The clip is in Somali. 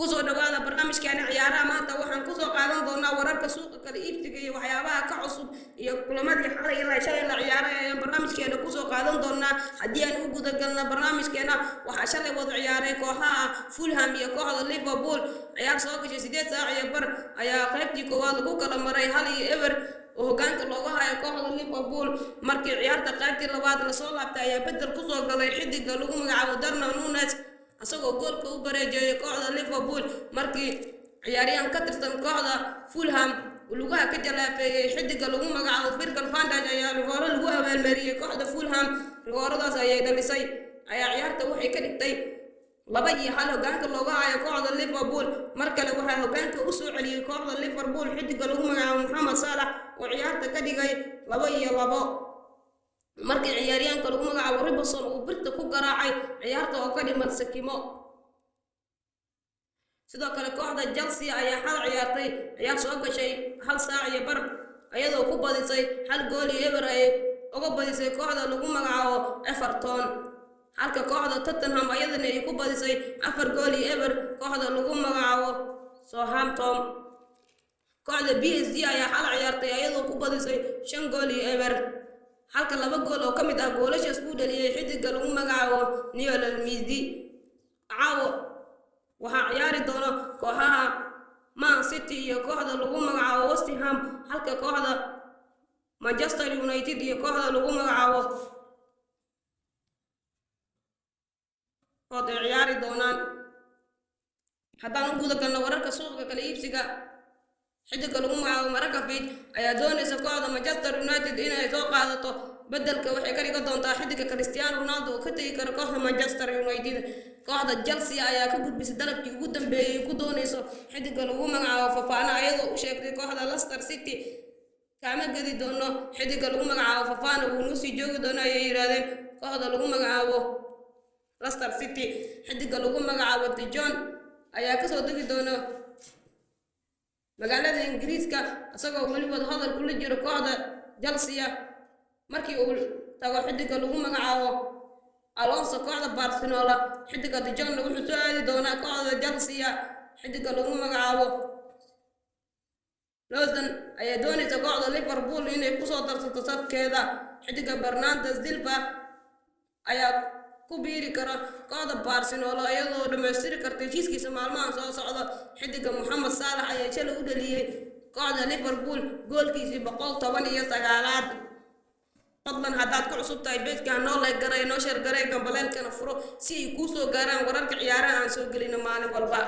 Kusoo dhawaada barnaamijkeena ciyaaraha. Maanta waxaan kusoo qaadan doonaa wararka suuqa kala iibsiga iyo waxyaabaha ka cusub iyo kulamadii xalay ilaa shalay la ciyaaray ayaan barnaamijkeena kusoo qaadan doonaa. Haddii aan u gudagalna barnaamijkeena, waxaa shalay wada ciyaaray kooxaha Fulham iyo kooxda Liverpool. Ciyaar soo gashay 8:15 ayaa qaybtii koowaad lagu kala maray 1-0 oo hogaanka looga hayo kooxda Liverpool. Markii ciyaarta qaybtii labaad lasoo laabtay ayaa bedel kusoo galay xidiga lagu magacaabo Darwin Nunez, isagoo goolka u bareejeeyay kooxda Liverpool. Markii ciyaaryahan ka tirsan kooxda Fulham lugaha ka jalaafeeyey xidiga lagu magacaabo Virgil van Dijk ayaa rigooro lagu abaalmariyey kooxda Fulham. Rigooradaas ayay dhalisay ayaa ciyaarta waxay ka dhigtay 2-1 hogaanka looga hayo kooxda Liverpool. Mar kale waxaa hogaanka u soo celiyey kooxda Liverpool xidiga lagu magacaabo Mohamed Salah oo ciyaarta ka dhigay 2-2, markii ciyaaryahanka lagu magacaabo Robertson uu birta ku garaacay ciyaarta oo ka dhiman sakimo. Sidoo kale kooxda Chelsea ayaa xal ciyaartay ciyaar soo gashay 1:15, iyadoo ku badisay 1-0 ay uga badisay kooxda lagu magacaabo Everton, halka kooxda Tottenham ayadana ay ku badisay 4-0 kooxda lagu magacaabo Southampton. Kooxda PSG ayaa xal ciyaartay iyadoo ku badisay 5-0, halka laba gool oo ka mid ah goolashaas uu dhaliyay xidiga lagu magacaabo Lionel Messi. Caawo waxaa ciyaari doona kooxaha Man City iyo kooxda lagu magacaabo West Ham, halka kooxda Manchester United iyo kooxda lagu magacaabo ood ay ciyaari doonaan. Haddaan u guda galno wararka suuqa kala iibsiga, xidiga lagu magacaabo Markovic ayaa doonaysa kooxda Manchester United inay soo qaadato. Bedelka waxay ka dhigan doontaa xidiga Cristiano Ronaldo oo ka tegi kara kooxda Manchester United. Kooxda Chelsea ayaa ka gudbisay dalabkii ugu dambeeyay ku doonayso xidiga lagu magacaabo Fofana, ayadoo u sheegtay kooxda Leicester City, "Kaama gedi doono xidiga lagu magacaabo Fofana, wuu noo sii joogi doono," ayay yidhaahdeen kooxda lagu magacaabo Leicester City. Xidiga lagu magacaabo De Jong ayaa kasoo degi doona magaalada Ingiriiska, isagoo weli wada hadal kula jiro kooxda Chelsea. Markii uu tago xidiga lagu magacaabo Alonso kooxda Barcelona, xidiga De Jong wuxuu soo aadi doonaa kooxda Chelsea. Xidiga lagu magacaabo Lawson ayaa doonaysa kooxda Liverpool inay kusoo darsato safkeeda. Xidiga Bernardo Silva ayaa ku biiri kara kooxda Barcelona, iyadoo dhammaystiri karta heshiiskiisa maalmahan soo socda. Xidiga Mohamed Salah ayaa shalay u dhaliyey kooxda Liverpool goolkiisii 119aad. Fadlan haddaad ku cusub tahay page-ka, noo like garay, noo share garay, gambaleelkana furo si ay kuu soo gaaraan wararka ciyaaraha aan soo gelino maalin walba.